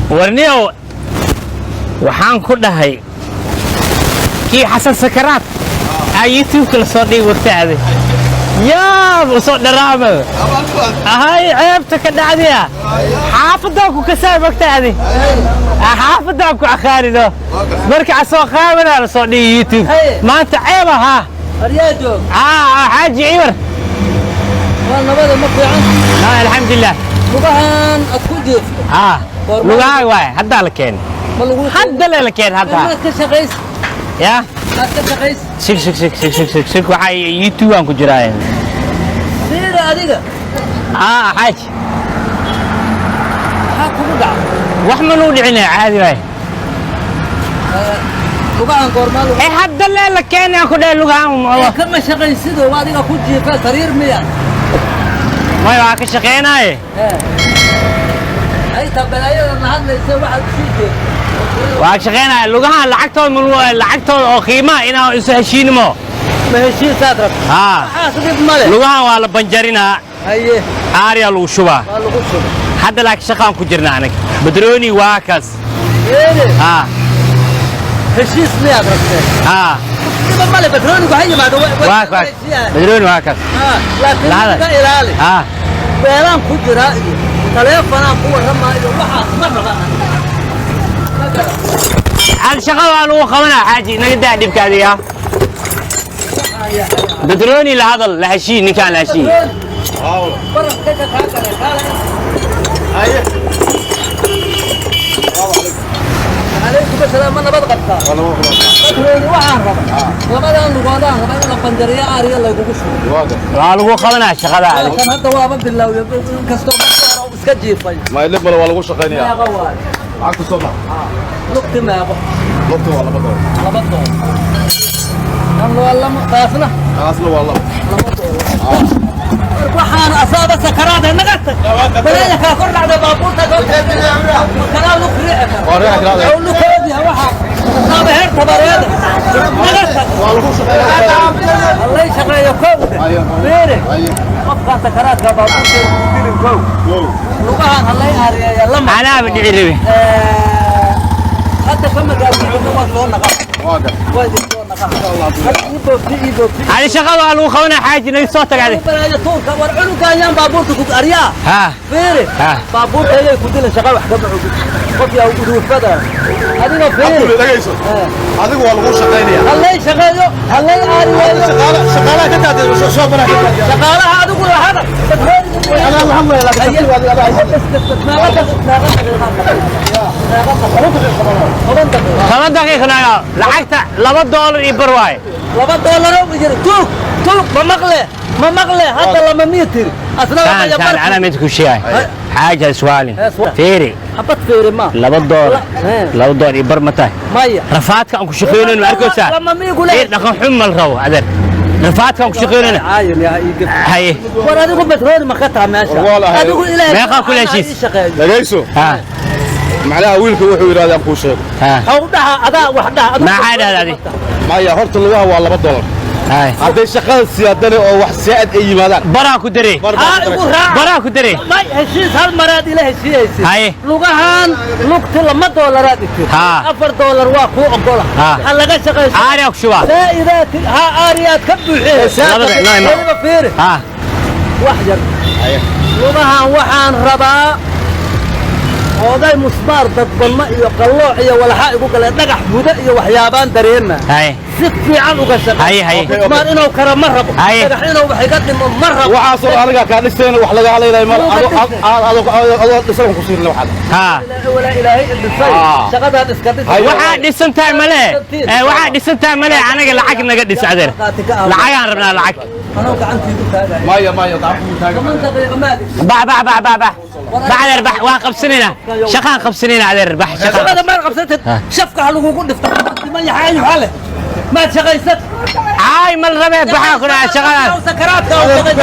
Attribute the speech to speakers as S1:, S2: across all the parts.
S1: Warniyow, waxaan ku dhahay kii Xasan Sakaraad aa YouTube-ka lasoo dhigi wagtaade yaab usoo dharaama ahay ceebta ka dhacdiya xaafadaan ku kasaay magtaadi xaafadaan ku aqaanino marka asoo qaawanaa lasoo dhigi YouTube maanta ceeb ahaa.
S2: Aryaa joog.
S1: Xaaji Ciwar.
S2: Waa nabada, ma fiican?
S1: Alxamdulilah.
S2: Lugahan aad ku jiifto.
S1: Lugahaaga waay, haddaa la keenay.
S2: Ma lagu
S1: Hadda le la keenay hadda.
S2: Maad ka shaqays?
S1: Ya.
S2: Maad ka shaqays?
S1: Sig, sig, sig, sig, sig, sig, sig, waxaa YouTube aan ku jiraa.
S2: Siida adiga.
S1: Xaaji.
S2: Maxaa kugu dhaca?
S1: Wax ma nuu dhicina, caadi waay.
S2: Lugahan goormaa lagu
S1: Ee, hadda le la keenay aan ku dhahay lugahaan.
S2: Kama shaqaysido, waa adiga ku jiifa sariir miya?
S1: May, waa ka shaqeynaaye.
S2: Ay ta balaayada la hadlaysa waxaad usii jeedo.
S1: Waa ka shaqeynaaye lugahaan lacagtooda lacagtooda oo qiimaha inaan isu heshiinimo.
S2: Ma heshiisaad rabta?
S1: Haa.
S2: Waxaas dhib male.
S1: Lugahan waa la banjarinaa.
S2: Haye.
S1: Aaryaa lagu shubaa.
S2: Waa lagu shubay.
S1: Hadda laakiin shaqaan ku jirna anaga, badrooni waa kaas.
S2: Eede.
S1: Haa.
S2: Heshiis miyaad rabtee?
S1: Haa.
S2: Dhiba male, batroonigu ha yimaado.
S1: Waa kaas badrooni, waa kaas.
S2: Laakiin
S1: Lahada.
S2: iga ilaali.
S1: Haa.
S2: Beelaan ku jiraa iyo taleefanaan ku warramaa iyo waxaas ma raba.
S1: Hal shaqa waa lagu qabanaa, xaaji, naga daa dhibka adiga. Badrooni la hadal, la heshiin ninkaan, la heshiin.
S2: Barafka ka kaa galay kaala.
S3: Haye.
S2: Calaykum asalaam, ma nabad qabtaa? Batrooni, waxaan rabaa labadan lugoodaan rabaa in la banjariyo, aariya laygugu shubo.
S1: Waa lagu qabanaa shaqada adiga.
S2: Kan hadda waaba bilowya, inkastoo markii hore uu iska jiifay.
S3: Ma ilib male, waa lagu shaqaynayaa.
S2: Meeqa waayo?
S3: Lacagta soo bax.
S2: Lugti meeqo?
S3: Lugta waa $2.
S2: $2 kan waa lama taasna.
S3: Taasna waa laba.
S2: $2. Waxaan asaaba sakaraada naga tag, balaaya kaa kor dhacda, baabuurta kanaa lug riixi kara.
S3: Waa riixi karaa.
S2: Oo lugkoodiya waxa asaaba heer tabareeda naga tag.
S3: Waa lagu shaqaynayaa.
S2: Allay shaqeeyo kowda.
S3: Haye.
S2: Beere.
S3: Haye.
S2: Qofkaan sakaraadka baabuurta dilin kow.
S3: Wow.
S2: Lugahan hallay aariyeeya lama.
S1: Anaaba dhici rabi.
S2: Hadda ka magaalada waa soo naqa.
S3: Waa gar.
S2: Waa idin soo naqa. Hadda ii boobti, ii boobti.
S1: Adi shaqada waa lagu qabanaa, xaaji, naga soo tag adi.
S2: Balaayo tuurka, war cunuga ayaan baabuurta ku aryaa.
S1: Haa.
S2: Fiiri.
S1: Ha.
S2: Baabuurta ayay ku dilan, shaqa wax kama ogid, qof yaa uduufada adiga, fiiri.
S3: Abdul, dhagayso. Adigu waa lagu shaqaynayaa.
S2: Hallay shaqeeyo, hallay aariyeeyo.
S3: Shaqaala shaqaalaha ka taatay soo bana ka taatay.
S2: Shaqaalaha adigu la hadal.
S3: Anaa la hadlaya, laakiin tartiib adiga adaa haysan.
S2: 10 daqiiqo.
S1: 10 daqiiq naga lacagta $2.50 waaye.
S2: $2 oo jira, tuug tuug, ma maqle, ma maqle, hadda lama mitir asna.
S1: Saan saan anaa mid ku sheegay, xaaja iswaalin, fiiri.
S2: Xabad fiiri ma.
S1: $2. $2.50 ma tahay?
S2: Maya.
S1: Rafaadka aan ku shaqeynayno ma arkaysaa?
S2: Lama miigu le.
S1: Fiir, dhaqan xun mal rabo adeer, rafaadka aan ku shaqeynayno.
S2: Caayin yaa ii gef.
S1: Haye.
S2: War adigu batrooni ma ka taha meesha?
S3: War waa lahay.
S2: Adigu ilaahay
S1: Meeqaa kula heshiis?
S2: ii shaqeeyo.
S3: Dhagayso.
S1: Haa.
S3: Macnaha wiilka wuxuu yidhahdaa aan kuu sheego.
S1: Haa.
S2: Haw dhaha, adaa wax dhaha adigu.
S1: Maxaa dhahda adi?
S3: Maya, horta lugaha waa $2.
S1: Haye.
S3: Hadday shaqada siyaadane oo wax siyaad ay yimaadaan.
S1: Baraa ku daree.
S3: Bar baa
S2: Haa,
S3: ku
S2: igu
S3: daray.
S2: raac.
S1: Baraa ku daree.
S2: May, heshiis hal maraad ila heshiiyeysid.
S1: Haye.
S2: Lugahan lugti $2aad itir.
S1: Haa.
S2: $4 waa kuu ogola.
S1: Haa.
S2: Ha laga shaqayso.
S1: Aariyaa ku shubaa.
S2: Zaa'idaad ha aariyaad ka buuxiyey.
S1: Labada, no, no.
S2: Weliba fiiri.
S1: Haa.
S2: Wax yar.
S3: Haye.
S2: Lugahan waxaan rabaa oday musbaar dadbanma iyo qallooc iyo walxa igu galee, dhagax buda iyo waxyaabaan dareema.
S1: Haye.
S2: Si fiican uga shaqeey.
S1: Haye, haye.
S2: Musbaar inuu kara ma rabo.
S1: Haye.
S2: Dhagax inuu wax iga dhimo ma rabo.
S3: Waxaasoo aniga kaa dhisayna wax laga hadlaynay mal adoo dhisan ku siirna waxaad.
S1: Haa.
S2: Walaa ilaahay idhisay.
S3: Ah.
S2: Shaqadaad iska dhisay.
S3: Haye.
S1: Waxaa dhisan tahay male ee, waxaa dhisan tahay male, anaga lacag naga dhis adeer, lacagaan rabnaa, lacag.
S2: Anoo gacantiigu taagaya.
S3: Maya, maya, gacan taagan.
S2: 10 daqiiqo maad.
S1: Bax, bax, bax, bax, bax, bax adeer, bax, waan qabsanaynaa, shaqaan qabsanaynaa adeer, bax, shaqaan.
S2: Shaqada maad qabsatid, shafka ha lagugu dhifto, ma yaxaayo xale maad shaqaysat.
S1: Caay mal rabee, baxaa ku dhaca shaqadaas.
S2: Sakaraadka oo shaqaysat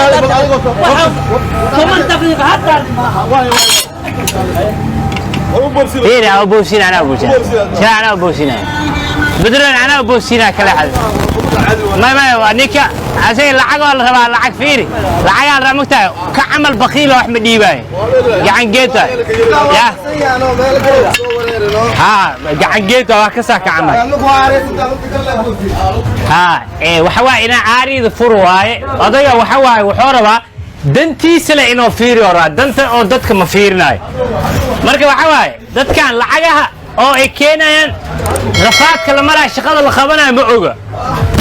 S2: 10 daqiiqo hadda.
S3: War u boobsida.
S1: Fiiri, anaa boosina, anaa boosina, anaa boosina, bedron, anaa boosina, kala xad. Ma waa ninka asaga lacag waa la rabaa, lacag fiiri, lacagaa la rabaa, mogtahay ka camal bakiila wax ma dhiibaayo, gacan geed waay ya, haa, gacan geed waa, wax kasaa ka camal. Haa, waxa waaye inaa caariyada fur waaye. Odayga waxa waaye wuxuu rabaa dantiisa le inuu fiiriyo, rabaa danta oo dadka ma fiirinayo. Marka waxa waaye dadkan lacagaha oo ay keenayaan, rafaadka la maraayo, shaqada la qabanayo ma oga,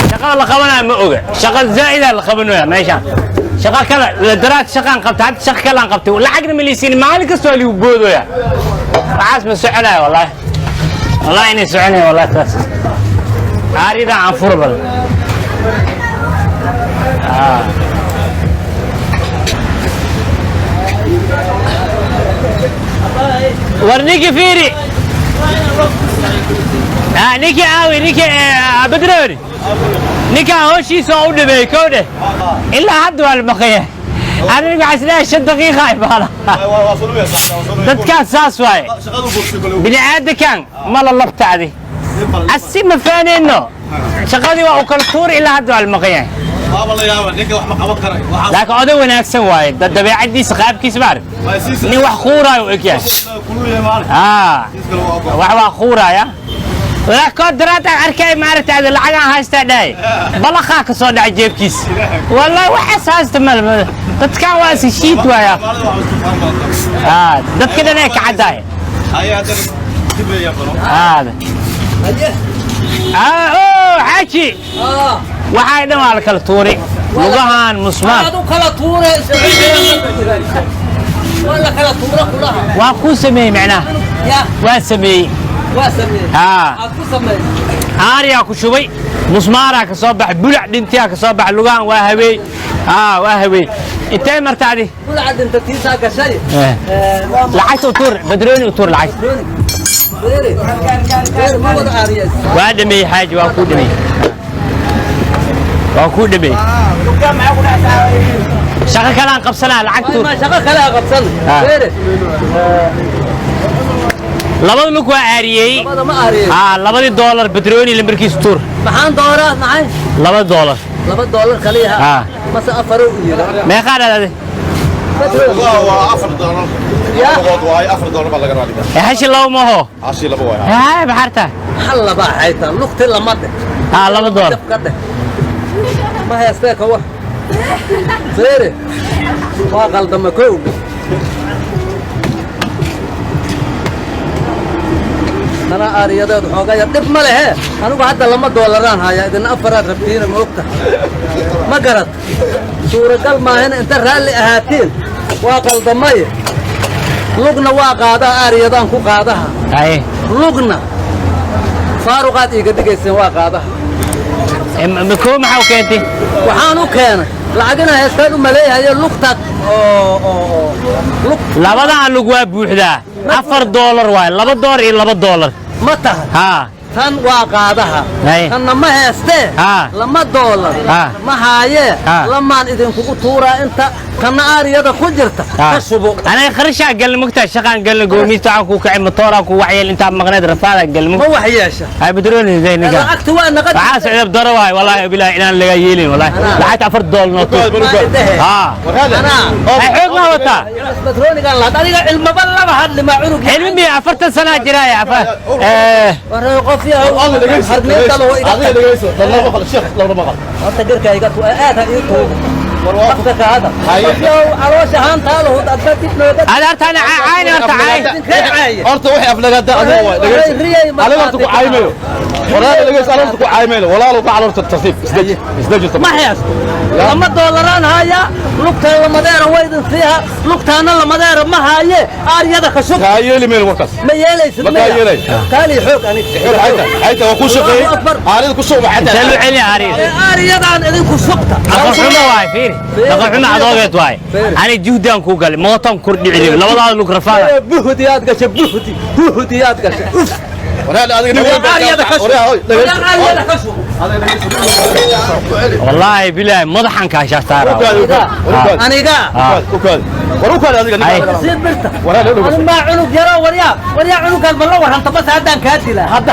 S1: shaqada la qabanayo ma oga. Shaqa zaa'ida la qabanaya meeshaan, shaqa kale daraad shaqaan qabtay, hadda shaqa kale aan qabtay, lacagna ma liisiin, maalin kasta waa ligu boodooya. Waxaas ma soconayo, wallahi, wallahi inay soconayo, wallahi. Taas caarida aan furo bal. War ninki fiiri. Ninkii aawi, ninkii badrooni, ninkaa howshiisa oo u dhameeyey kow dheh, ilaa hadda waa la maqaya. Aniga waxaa isleeyahay 5 daqiiqa ay baala. Dadkaas saas waaye, bini aadankan ma la labtacdi asi ma fahanayno. Shaqadii waa u kala tuuri, ilaa hadda waa la maqan yahay. Laakiin oday wanaagsan waaye, dabeecadiisa, qaabkiisa ma arag, nin wax quuraayo u eg yahay. Wax waa quuraaya. Walaa daraad aan arkay, maaragtay, lacagaan haystaa dhahay, balaqaa ka soo dhacay jeebkiisa. Wallahi waxaas haysta mal. Dadkan waa is shiid waaya. Dadka dhan ay ka caddahay. Oh, xaaji, waxaa dhan waa la kala tuuri, lugahan musmaar.
S2: Aad u kala tuure, waa la kala tuura kulaha.
S1: Waa kuu sameeyey macnaha.
S2: Ya.
S1: Waa sameeyey.
S2: Waa sameeyey.
S1: Haa.
S2: Aad ku sameeyey.
S1: Aariyaa ku shubay, musmaaraa ka soo baxay, bulac dhintiyaa ka soo baxay, lugahan waa habeey. Haa, waa habeey. Intee martaadi?
S2: Bulaca dhinta tiisaa gashay. Waa
S1: Lacagta u tuur, badrooni u tuur lacagta.
S2: Beere beere, ma wada aariyeys.
S1: Waa dhameeyey xaaji, waa kuu dhameeyey, waa kuu dhameeyey. Shaqo kale aan qabsanaa, lacag tuur.
S2: Ma shaqo kale a qabsan. Beere.
S1: Labada lug waa aariyey.
S2: Labada ma aariyey.
S1: Haa, 2-dii doolar badrooni lambarkiisa tuur.
S2: Maxaan dooraa maxay?
S1: $2.
S2: $2 kaliya? Mase afar u yiri?
S1: Meeqaa dhahday?
S3: Waa $4.
S2: Ya.
S3: Waay, $4 baa laga raadigaa.
S1: Hashi labo maho.
S3: Hashi labo waay.
S1: Haa, maxarta.
S2: Hal laba hayta lugti lama dheh.
S1: Haa, $2.
S2: Jab ka dheh, ma haystee ka war. Beere waa qaldama kow. Tana aariyadeed xoogaya dhib ma lehe. Anigu hadda 2 doolaraan hayaa, idina afaraad rabtiina, ma ogta, ma garad, suuragal maahina. Inta raalli ahaatiin, waa qaldamay. Lugna waa qaadaa, aariyadaan ku qaadaha.
S1: Haye.
S2: Lugna faaruqaad iiga dhigayseen, waa qaadaha.
S1: Ma koo maxaa u keentay?
S2: Waxaan u keenay lacag inaa haystaan u maleeyahayo lugta oo lug.
S1: Labadaa lug waa buuxdaa, $4 waay, $2 iyo $2.
S2: Ma tahay?
S1: Haa.
S2: Tan waa qaadaha.
S1: Haye.
S2: Tanna ma haystee. $2 ma haayee. Lamaan idinkugu tuuraa inta tanna aariyada ku jirta ka shubo.
S1: Anaga kharashaa galna, mogtaa, shaqaan galna, goomiista waxaan kuu kacay, matooraan ku waxyeel intaa maqneed, rafaadaan galna.
S2: Ma wax yeesha.
S1: Hay, badrooni ninka.
S2: Lacagta waa naqad.
S1: Waxaa socda daro waay, wallahi bilahi inaan laga yeelin, wallahi lacagta $4 noo tuur. Haa.
S2: Anaa.
S1: Hay, xoog ma wataa.
S2: Batroonigaan lahad adiga cilmaba laba hadli ma cunug.
S1: Cilmi miya? 40 sanaa jiraaya afar.
S2: Waray qof yahow harmeynta lahu iga
S3: Adiga dhegeyso, lama maqal sheekh, lama maqal.
S2: Horta garka iga tu aad ha ii tuugo afka ka hada. Qof yahow caloosha haantaa lahu adba dib nooga.
S1: Ada horta ana caayni, horta caay.
S3: Horta waxay aflagaada adiga waay, dhegeyso. Adiga horta ku caaymayo, walaal, dhegeyso, adiga horta ku caaymayo, walaal, ku horta tartiib, isdeji, isdeji.
S2: Ma haysto, 2 doolaraan hayaa, lugtaan lamadeera waydin siiha, lugtaana lamadeera ma haaye, aaryada ka shub.
S3: Kaa yeeli mayno warkaas.
S2: Ma yeelaysid?
S3: Ma kaa yeelay.
S2: Kaali xoog anig.
S3: Xayta xayta waa ku shaqeeyey.
S2: Allahu akbar.
S3: Aalida ku soo
S1: Intee
S3: baxay.
S1: loo celiya aariga?
S2: Aariyadaan idinku shubta.
S1: Dhaqan xumo waay, fiiri, dhaqan xumo adoogeed waay. Ani juhdaan kuu galay, mootaan kordhicili, labadaada lug rafaada.
S2: Buhdi aad gashay, buhdi, buhdi aad gashay, uf.
S1: Wallaahi bilaahi madaxan kaashaa saara.
S2: Aniga sii birta maa cunug yaro, waryaa, waryaa, cunugaan ma la warranta bas haddaan kaa dilaa hadda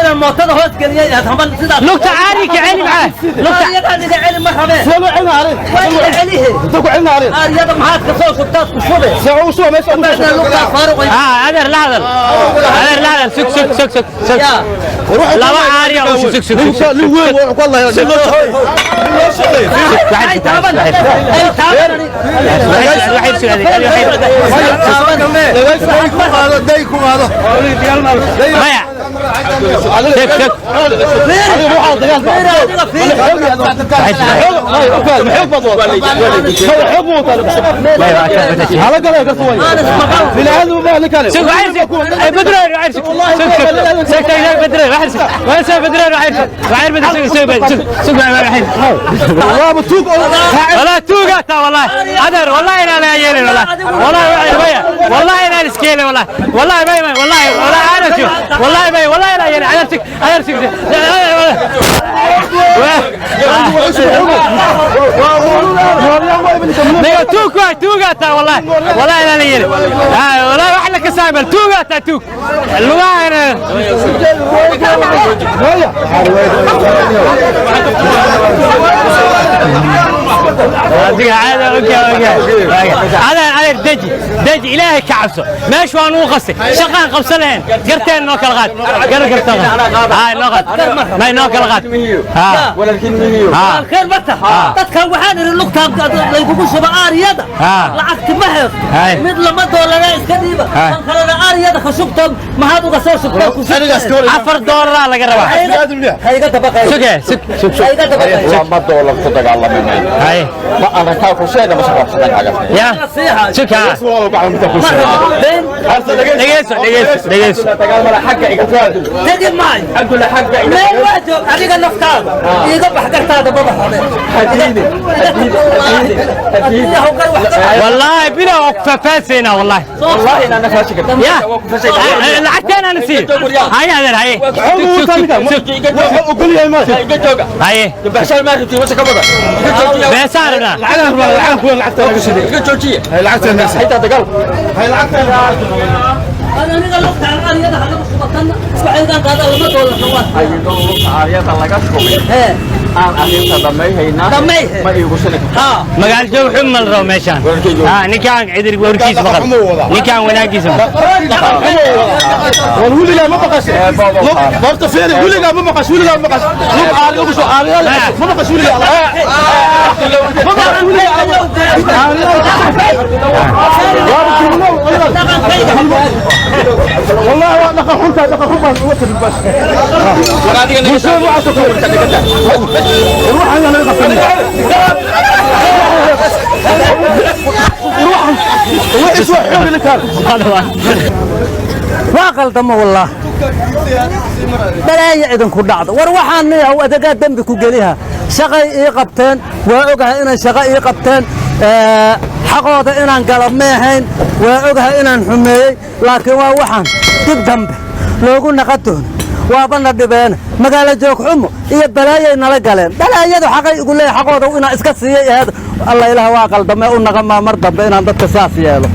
S2: inaan mootada hoos geliyay aad haban sidaas.
S1: Lugta caari ka celi macaa lugta.
S2: Aariyadaan iga celi ma rabee, waa iga celihe. Aariyada maxaad ka soo shubtaad ku shube bacda lugtaa faaruq.
S1: Adeer la hadal, adeer la hadal. Sug, sug, sug, sug, sug.
S2: Yaa.
S1: Laba caariya u sug, sug, sug, sug.
S2: Ay taaban, ay taaban.
S1: Maya, sug, sug. سوق عرسك بدرين وعرسك، سوق سوق سوق سوق بدرين وعرسك، وين بدرين وعرسك وعير بدرين، سوق سوق سوق سوق وعير. والله توقعتها والله أدر، والله أنا لا يلي، والله والله وعير بيا، والله أنا السكيلة، والله والله بيا، والله والله أنا شوف، والله بيا، والله لا يلي. أنا سك، أنا سك. نيو توك واحد توقعتها، والله والله أنا لا يلي، والله واحد لك سامل توقعتها توك اللغة أنا. هذا okay okay هذا هذا دجي دجي ilaahay ka cabso meeshu waan uu qasay shaqaan qabsan lahayn garteen noo kala qaad gar gartan hay noo qaad may noo kala qaad ha ha.
S2: Khayr marta dadkan waxaan idhi lugtaan laygugu shuba aariyada lacagti ma heesto, mid lama doolara iska dhiiba, kan kalena aariyada ka shubta maxaad uga soo shubtaa ku shubta?
S1: 4 doolar laga rabaa.
S2: Hayga dabaqay.
S1: Suge, sug, sug, sug.
S2: Hayga dabaqay.
S4: Lama doolar ku dagaalamaynayo.
S1: Hay.
S4: Ma aragtaa kusheega ma shaqabsadan cagaf.
S1: Ya sug ha.
S2: Been.
S1: Dhegeyso, dhegeyso, dhegeyso.
S2: Tegi maayo meel waa joog, adiga naftaada iiga bax gartaada maba rabeen.
S1: والله بلا وقفاسينا والله.
S4: والله إن أنا فاشل.
S1: يا لعبتين انا سير هاي هذا هاي هاي بيسارنا.
S2: Aniga lugtaan aariyada halagu shubatanna waxaygaan qaadaa lama doolar waa. Hee. Dhammayhe. Haa.
S1: Magaal joog xun ma la rabo meeshaan ha, ninkaan cidir warkiis maqal, ninkaan wanaagiisa maqal.
S3: Weligaa ma maqashay horta? Fiiri, weligaa ma maqash, weligaa ma maqash lug aari ugu soo aariyaal ma maqash weligaa, ma maqash weligaa. والله dhaqan xunta, dhaqan xun baan uga tagin bas bulshada waxaas oo kale ruuxan yaa laga qabsanay, ruuxan wixiis waa xoog ninkaan.
S2: Waa qaldamo wallaah, balaaya idinku dhacdo. War waxaan niyahow adagaa dembi ku geliha, shaqay ii qabteen, waa ogahay inay shaqo ii qabteen, xaqooda inaan gala meehayn, waa ogahay inaan xumeeyey, laakiin waa waxaan dib dambe loogu naqa doono. Waaba na dhibeen, magaalo joog xumo iyo balaayay nala galeen. Balaayadu xaqay igu leeyahay, xaqooda inaan iska siiyey aheed. Alla ilaah, waa qaldame, u naqamaa mar dambe inaan dadka saas yeelo.